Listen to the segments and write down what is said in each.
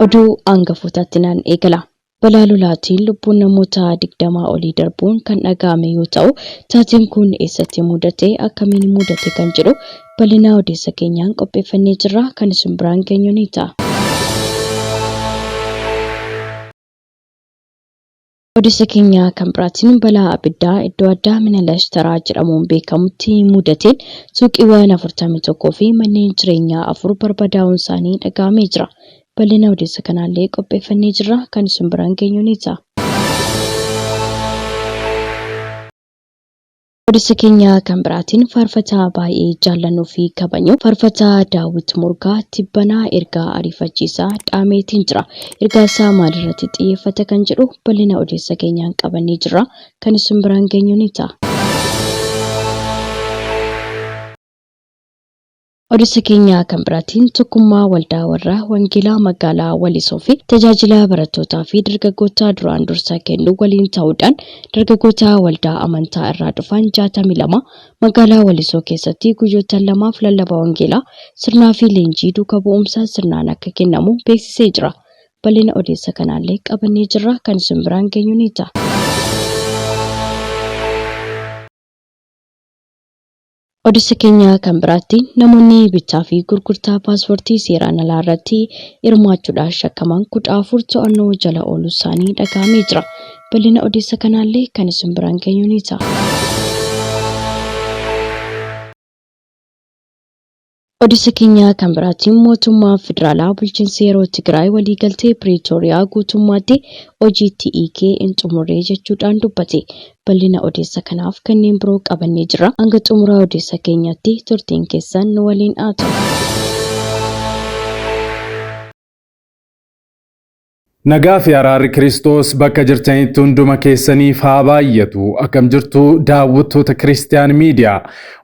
Oduu aangafootaatti naan eegala. Balaa lolaatiin lubbuun namoota 20 olii darbuun kan dhaga'ame yoo ta'u, taateen kun eessatti mudate, akkamiin mudate kan jedhu bal'inaa odeessa keenyaan qopheeffannee jirra kan isin biraan geenyu ni ta'a. Odeessa keenya kan biraatiin balaa abiddaa iddoo addaa Minalash Taraa jedhamuun beekamutti mudateen suuqiiwwan 41 fi manneen jireenyaa 4 barbadaa'uun isaanii dhaga'amee jira. Bal'ina odeessa kanaallee qopheeffannee jirra kan isin biraan geenyu ni ta'a. Odeessa keenya kan biraatiin faarfataa baay'ee jaallannuu fi kabajnu faarfataa Daawit Morgaa tibbanaa ergaa ariifachiisaa dhaameetiin jira. Ergaa isaa maalirratti xiyyeeffata kan jedhu bal'ina odeessa keenyaan qabannee jirra kan isin biraan geenyu ni ta'a. Odeessa keenya kan biraatiin tokkummaa waldaa warra wangeelaa magaalaa Walisoo fi tajaajila barattootaa fi dargaggoota duraan dursa kennu waliin ta'uudhaan dargaggoota waldaa amantaa irraa dhufan 62 magaalaa Walisoo keessatti guyyoota lamaaf lallaba wangeelaa sirnaa fi leenjii duuka bu'umsaa sirnaan akka kennamu beeksisee jira. Bal'ina odeessa kanaallee qabannee jirra kan isin biraan geenyu ni ta'a. Odeessa keenya kan biraatti namoonni bittaa fi gurgurtaa paaspoortii seeraan alaa irratti hirmaachuudhaan shakkaman 14 to'annoo jala ooluu isaanii dhaga'amee jira. Bal'ina odeessa kanaallee kan isin biraan geenyu ni ta'a. Odeessa keenya kan biraatiin mootummaan federaalaa bulchiinsi yeroo Tigraay waliigaltee Piriitooriyaa guutummaatti hojiitti hiikee hin xumurree jechuudhaan dubbate. Bal'ina odeessa kanaaf kanneen biroo qabannee jirra. Hanga xumura odeessa keenyaatti turtiin keessan nu waliin haa ta'u. Nagaa fi araarri Kiristoos bakka jirtanitti hunduma keessaniif haa baay'atu. Akkam jirtu daawwattoota Kiristiyaan Miidiyaa.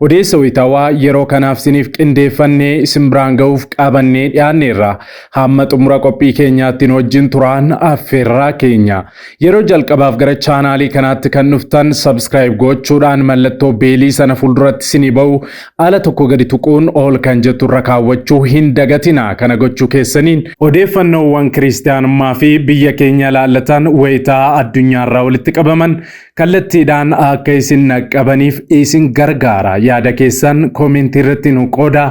Odeessa wayitaawaa yeroo kanaaf isiniif qindeeffannee isin biraan ga'uuf qabannee dhiyaanneerra. Hamma xumura qophii keenyaatti nu wajjin turaan affeerraa keenya. Yeroo jalqabaaf gara chaanaalii kanaatti kan dhuftan subscribe gochuudhaan mallattoo beelii sana fuulduratti isinii ba'u ala tokko gadi tuquun ol kan jettu irra kaawwachuu hin dagatina. Kana gochuu keessaniin odeeffannoowwan kiristiyaanummaa fi biyya keenya ilaallatan wayitaa addunyaarraa walitti qabaman kallattiidhaan akka isin naqqabaniif isin gargaara. Yaada keessan koomentii irratti nu qooda.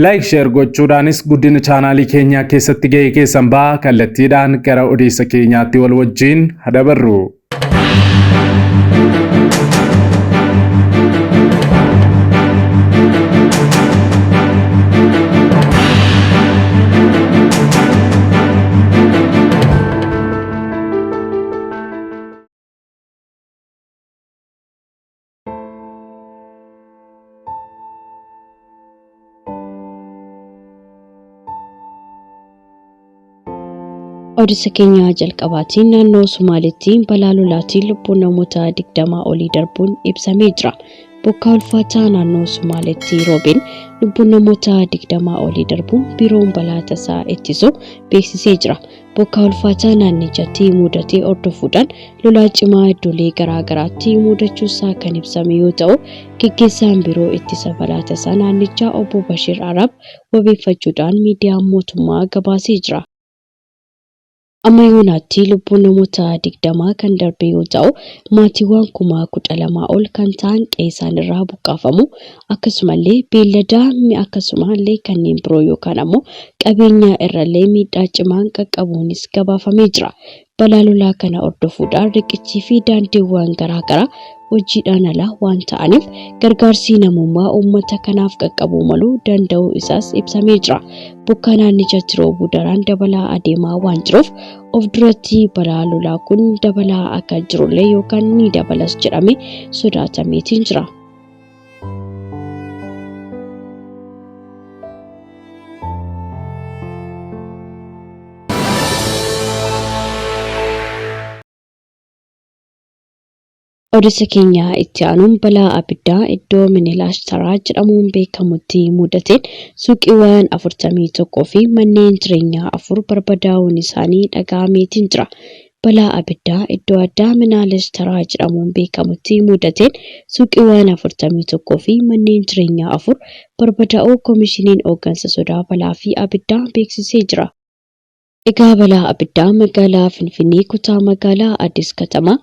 Laayik sheer gochuudhaanis guddina chaanaalii keenyaa keessatti gahee keessan ba'a. Kallattiidhaan gara odeessa keenyaatti wal wajjin hadabarru. Odeessa keenya jalqabaatiin naannoo Somaaleetti balaa lolaatiin lubbuun namoota 20 olii darbuun ibsamee jira. Bokkaa ulfaataa naannoo Somaaleetti roobeen lubbuun namoota 20 olii darbuun biiroon balaa tasaa ittisu beeksisee jira. Bokkaa ulfaataa naannichatti mudate hordofuudhaan lolaa cimaa iddoolee garaa garaatti mudachuusaa kan ibsame yoo ta'u, geggeessaan Biiroo Ittisa Balaa Tasaa naannichaa Obbo Bashir Arab wabeeffachuudhaan miidiyaan mootummaa gabaasee jira. Amma yoonaatti lubbuun namoota 20 kan darbe yoo ta'u, maatiiwwan 12,000 ol kan ta'an qe'ee isaanirraa buqqaafamu akkasumallee beelladaa mi'a akkasumallee kanneen biroo yookaan ammoo qabeenya irrallee miidhaa cimaan qaqqabuunis gabaafamee jira. Balaa lolaa kana hordofuudhaan riqichii fi daandiiwwan garaa garaa hojiidhaan ala waan ta'aniif gargaarsi namummaa uummata kanaaf qaqqabuu maluu danda'uu isaas ibsamee jira. Bokkaa naannichatti roobuu daraan dabalaa adeemaa waan jiruuf of duratti balaa lolaa kun dabalaa akka jirullee yookaan ni dabalas jedhamee sodaatameetiin jira. Odeessa keenya itti aanuun balaa abiddaa iddoo Minilaash Taraa jedhamuun beekamutti mudateen suuqiiwwan 41 fi manneen jireenyaa 4 barbadaa'uun isaanii dhaga'ameetiin jira. Balaa abiddaa iddoo addaa Minaalesh Taraa jedhamuun beekamutti mudateen suuqiiwwan 41 fi manneen jireenyaa 4 barbadaa'uu Komishiniin Hooggansa Sodaa Balaa fi Abiddaa beeksisee jira. Egaa balaa abiddaa magaalaa Finfinnee kutaa magaalaa Addis Katamaa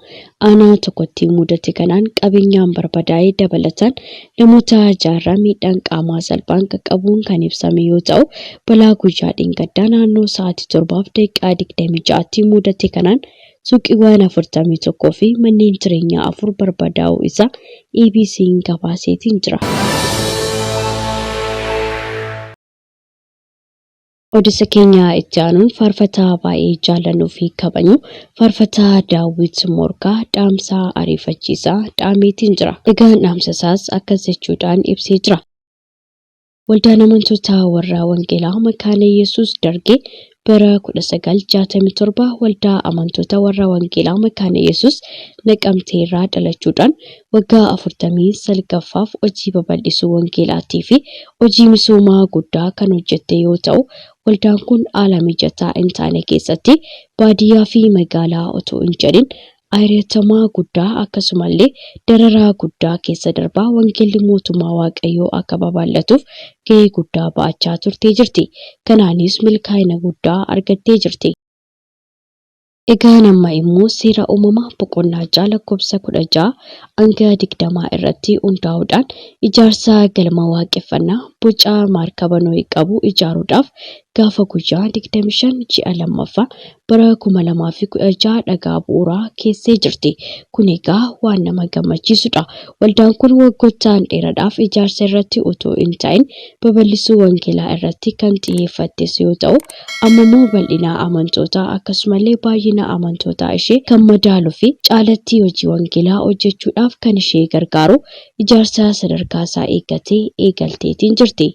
aanaa tokkotti mudate kanaan qabeenyaan barbadaa'ee dabalataan namoota jaarraa miidhaan qaamaa salphaan qaqqabuun kan ibsame yoo ta'u, balaa guyyaa dheengaddaa naannoo sa'aatii 7:26tti mudate kanaan suuqiiwwan 41 fi manneen jireenyaa 4 barbadaa'uu isaa EBC'n gabaaseetiin jira. Odisa keenya itti aanuun faarfataa baay'ee jaallannuu fi kabajnu faarfataa Daawit Morkaa dhaamsa ariifachiisaa dhaameetiin jira. Egaan dhaamsa isaas akkas jechuudhaan ibsee jira. Waldaan amantoota warra Wangeelaa Makaana Yesuus Dargee bara 1967 waldaa amantoota warra Wangeelaa Makaana Yesuus Naqamtee irraa dhalachuudhaan waggaa 49ffaaf hojii babal'isuu wangeelaatii fi hojii misoomaa guddaa kan hojjette yoo ta'u, waldaan kun haala mijataa hin taane keessatti baadiyyaa fi magaalaa otoo hin jedhin ari'atamaa guddaa akkasumallee dararaa guddaa keessa darbaa wangeelli mootummaa Waaqayyoo akka babal'atuuf gahee guddaa ba'achaa turtee jirti. Kanaanis milkaa'ina guddaa argattee jirti. Egaan amma immoo Seera Uumamaa boqonnaa 6 lakkoofsa 16 hanga 20 irratti hundaa'uudhaan ijaarsa galma waaqeffannaa boca maarkaba Nohi qabu ijaaruudhaaf gaafa guyyaa 25 ji'a lammaffaa bara 2016 dhagaa bu'uuraa keessee jirti. Kun egaa waan nama gammachiisudha. Waldaan kun waggoottan dheeradhaaf ijaarsa irratti utuu hin ta'in babal'isuu wangeelaa irratti kan xiyyeeffattes yoo ta'u, Amma immoo bal'ina amantootaa akkasumallee baay'ina amantootaa ishee kan madaalu fi caalatti hojii wangeelaa hojjechuudhaaf kan ishee gargaaru ijaarsa sadarkaa isaa eeggate eegalteetiin jirti.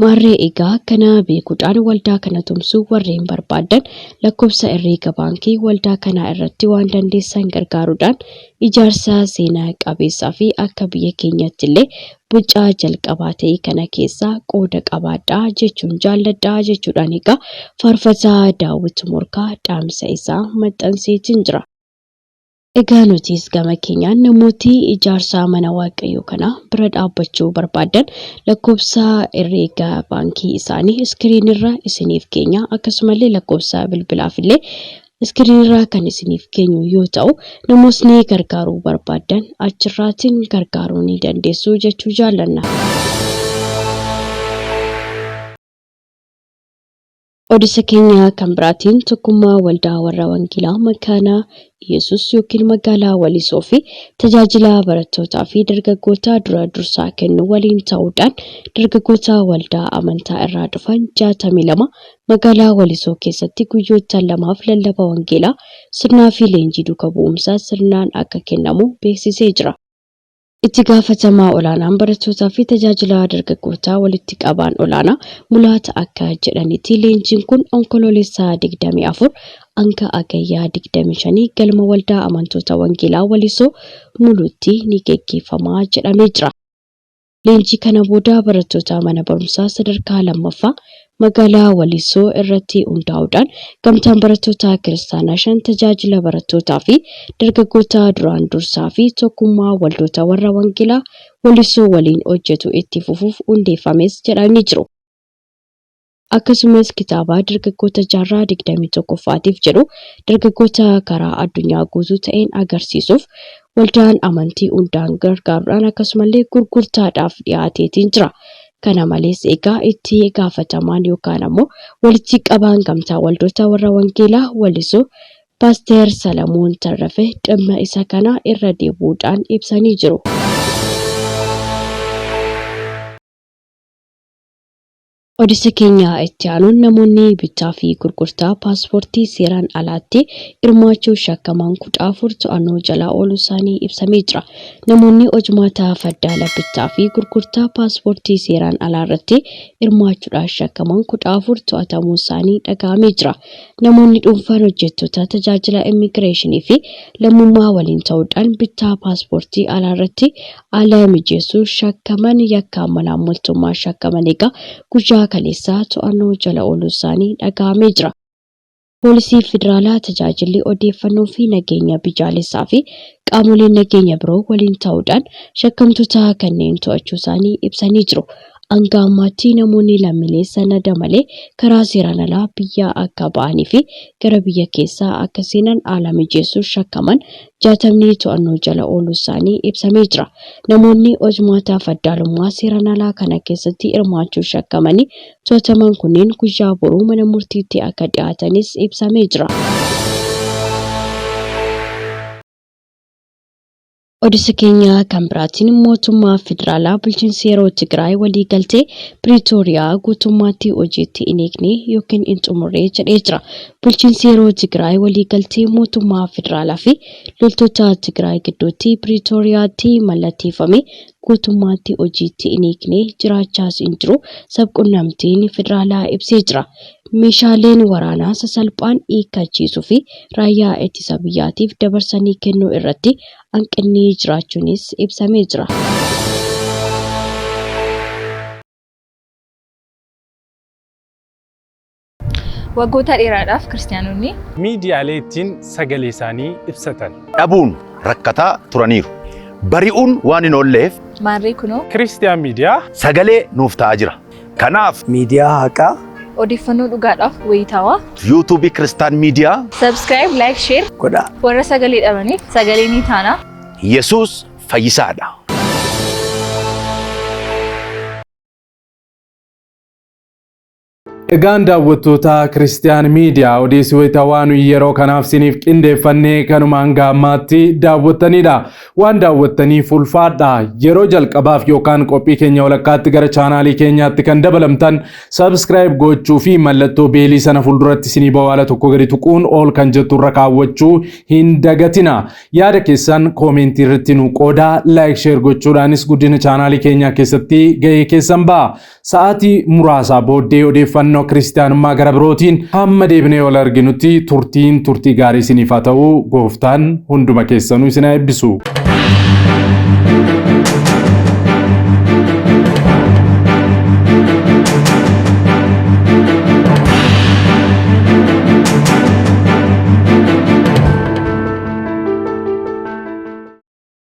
Maarree egaa kana beekuudhaan waldaa kana tumsuu warreen barbaaddan lakkoofsa herreega baankii waldaa kanaa irratti waan dandeessan gargaaruudhaan ijaarsa seena qabeessaa fi akka biyya keenyatti illee boca jalqabaa ta'e kana keessaa qooda qabaadhaa jechuun jaalladha jechuudhaan egaa faarfataa Daawit Morkaa dhaamsa isaa maxxanseetiin jira. Egaa nutis gama keenyaan namooti ijaarsa mana Waaqayyoo kana bira dhaabbachuu barbaaddan lakkoofsa herreega baankii isaanii iskiriin irra isiniif keenya akkasumallee lakkoofsa bilbilaaf illee iskiriin irra kan isiniif keenyu yoo ta'u namootni gargaaruu barbaaddan achirraatiin gargaaruu ni dandeessu jechuu jaallanna. Odisa keenya kan biraatiin tokkummaa waldaa warra wangeelaa makaana Yesuus yookiin magaalaa Walisoo fi tajaajila barattootaa fi dargaggoota dura dursaa kennu waliin ta'uudhaan dargaggoota waldaa amantaa irraa dhufan 62 magaalaa Walisoo keessatti guyyoottan lamaaf lallaba wangeelaa sirnaa fi leenjii duuka bu'umsaa sirnaan akka kennamu beeksisee jira. Itti gaafatamaa olaanaan barattootaa fi tajaajila dargaggootaa walitti qabaan olaanaa Mulaat akka jedhanitti leenjiin kun Onkoloolessa 24 hanga Hagayya 25 galma waldaa amantoota wangeelaa Walisoo Muluutti ni geggeeffama jedhamee jira. Leenjii kana booda barattoota mana barumsaa sadarkaa lammaffaa magaalaa Walisoo irratti hundaa'uudhaan gamtaan barattoota kiristaanaa 5 tajaajila barattootaa fi dargaggoota duraan dursaa fi tokkummaa waldoota warra wangeelaa Walisoo waliin hojjetu itti fufuuf hundeeffames jedhanii jiru. Akkasumas kitaaba dargaggoota jaarraa 21ffaatiif jedhu dargaggoota karaa addunyaa guutuu ta'een agarsiisuuf waldaan amantii hundaan gargaaruudhaan akkasumallee gurgurtaadhaaf dhiyaateetiin jira. Kana malees egaa itti gaafatamaan yookaan ammoo walitti qabaan gamtaa waldoota warra wangeelaa Walisoo Paaster Salamoon Tarrafe dhimma isa kana irra deebi'uudhaan ibsanii jiru. Odisa keenya itti aanuun namoonni bittaa fi gurgurtaa paaspoortii seeraan alaatti hirmaachuu shakkaman 14 to'annoo jala ooluu isaanii ibsamee jira. Namoonni hojmaata faddaala bittaa fi gurgurtaa paaspoortii seeraan alaa irratti hirmaachuudhaan shakkaman 14 to'atamuu isaanii dhaga'amee jira. Namoonni dhuunfaan hojjettoota tajaajila immigireeshinii fi lammummaa waliin ta'uudhaan bittaa paaspoortii alaa irratti haala mijeessuu shakkaman yakka malaammaltummaa shakkaman egaa guyyaa kaleessaa to'annoo jala ooluu isaanii dhaga'amee jira. Poolisii Federaalaa Tajaajilli Odeeffannoo fi Nageenya Biyyaalessaa fi qaamoleen nageenya biroo waliin ta'uudhaan shakkamtoota kanneen to'achuu isaanii ibsanii jiru. Hanga ammaatti namoonni lammiilee sanada malee karaa seeraan alaa biyyaa akka ba'anii fi gara biyya keessaa akka seenan haala mijeessuun shakkaman 60 to'annoo jala ooluu isaanii ibsamee jira. Namoonni hojmaata faddaalummaa seeraan alaa kana keessatti hirmaachuun shakkamanii to'ataman kunneen guyyaa boruu mana murtiitti akka dhiyaatanis ibsamee jira. Odeessa keenya kan biraatiin mootummaa federaalaa bulchiinsi yeroo Tigraay waliigaltee Piriitooriyaa guutummaatti hojiitti hin hiikne yookiin hin xumurre jedhee jira. Bulchiinsi yeroo Tigraay waliigaltee mootummaa federaalaa fi loltoota Tigraay gidduutti Piriitooriyaatti mallatteeffame guutummaatti hojiitti hin hiikne jiraachaas hin jiru sabqunnamtiin federaalaa ibsee jira. Meeshaaleen waraanaa sasalphaan hiikkachiisuu fi raayyaa ittisa biyyaatiif dabarsanii kennuu irratti hanqinni jiraachuunis ibsamee jira. Waggoota dheeraadhaaf Kiristiyaanonni. Miidiyaalee ittiin sagalee isaanii ibsatan. Dhabuun rakkataa turaniiru. Bari'uun waan hin oolleef. Maarree kunoo. Kiristiyaan Miidiyaa. Sagalee nuuf ta'aa jira. Kanaaf. Miidiyaa haqaa. Odeeffannoo dhugaadhaaf wayitaawaa. Yuutuubii Kiristaan Miidiyaa. Subscribe, like, share. Godhaa. Warra sagalee dhabaniif sagalee ni taana. Yesuus fayyisaadha. Egaan daawwattoota Kiristiyaan Miidiyaa odeessi wayitawaa nuyi yeroo kanaaf siniif qindeeffannee kanuma hanga ammaatti daawwattanidha. Waan daawwattaniif ulfaadha. Yeroo jalqabaaf yookaan qophii keenya walakkaatti gara chaanaalii keenyaatti kan dabalamtan subscribe gochuu fi mallattoo beelii sana fuulduratti isinii ba'u haala tokko gadi tuquun ol kan jettu irra kaawwachuu hin dagatina. Yaada keessan koomentii irratti nu qoodaa, like share gochuudhaanis guddina chaanaalii keenyaa keessatti gahee keessan ba'a. Sa'aatii muraasaa booddee odeeffannoo kiristiyaanummaa gara birootiin hamma deebinee wal arginutti turtiin turtii gaarii isiniif haa ta'u. Gooftaan hunduma keessanuu isin haa eebbisu.